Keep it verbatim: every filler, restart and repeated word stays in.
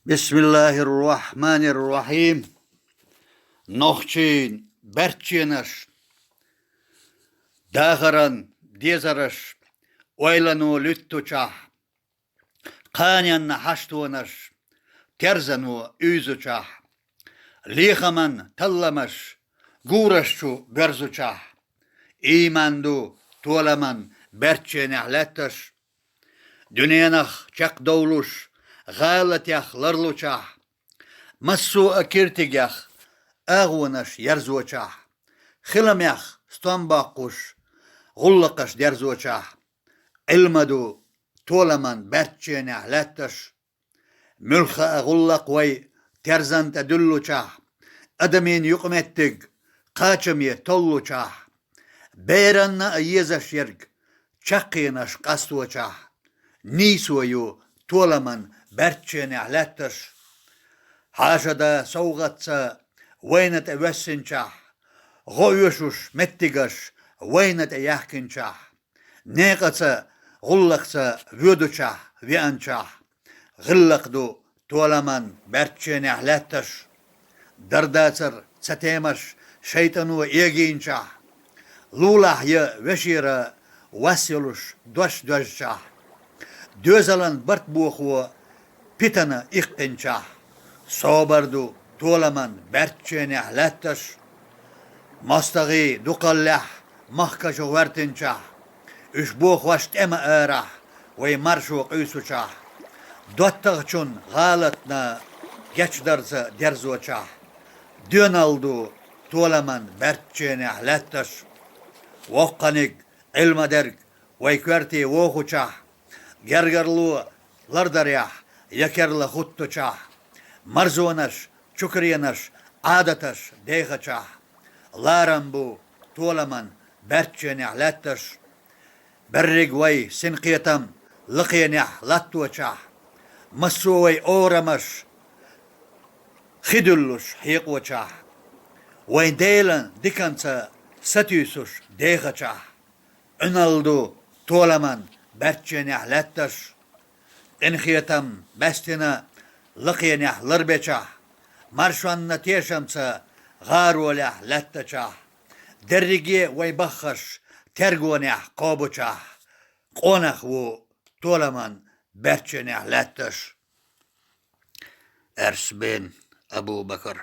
بسم الله الرحمن الرحيم. Нохчийн баьрчченаш. Дахаран дезараш ойлано луьттучахь, кханенна хьаштонаш терзано уьйзучахь, лехаман талламаш гураш чу боьрзучахь, ийман ду толаман баьрчченехь лаьтташ. Дуьненах чекхдовлуш, гӀалатех ларлучахь, массо а киртигех агӀонаш ерзочахь, хиламех стом боккхуш, гӀуллакхаш дерзочахь, Ӏилма ду толаман баьрчченехь лаьтташ. Муьлхха а гӀуллакх вай терзан тӀе дуьллучахь, адамийн юкъаметтиг кхачаме толлучахь, беранна а езаш ерг чаккхенаш къасточахь, нийсо ю толаман баьрчченехь лаьтташ. Хьашада совгӀатца вайна тӀе воьссинчахь, гӀо оьшуш меттигаш вайна тӀе яьхкинчахь, некъаца, гӀуллакхца воьдучахь, веанчахь, гӀиллакх ду толаман баьрчченехь лаьтташ. Дардацар ца темаш шайтӀано эгийначахь, лулахь я вешера вас йолуш дош доьжчахь, доьзалан барт бохо питана иккхинчахь, собар ду толаман баьрчченехь лаьтташ. МостагӀий дукхаллехь махкаша гӀоьртинчахь, уьш бохош тӀема арахь вай маршо къуьйсучахь, доттагӀчун гӀалатна гечдарца дерзочахь, доьналла ду толаман баьрчченехь лаьтташ. Воккханиг, Ӏилма дерг вай коьрте вохучахь, гергарло лардарехь я керла хуттучахь, марзонаш, чукренаш, Ӏадаташ дехачахь, ларам бу толаман баьрчченехь лаьтташ. Берриг вай синкхетам лакхенехь латточахь, массо а вай орамаш хи дуьллуш хьекъочахь, вайн Делан диканца сатуьйсуш дехачахь, Ӏуьналла ду толаман баьрчченехь лаьтташ. Къинхетам баьстина лакхенехь ларбечахь, маршонна тешамца гӀаролехь лаьттачахь, дерриге вай баххаш тергонехь кхобучахь, къонах ву толаман баьрчченехь лаьтташ. Аьрс бен Абу-Бакар.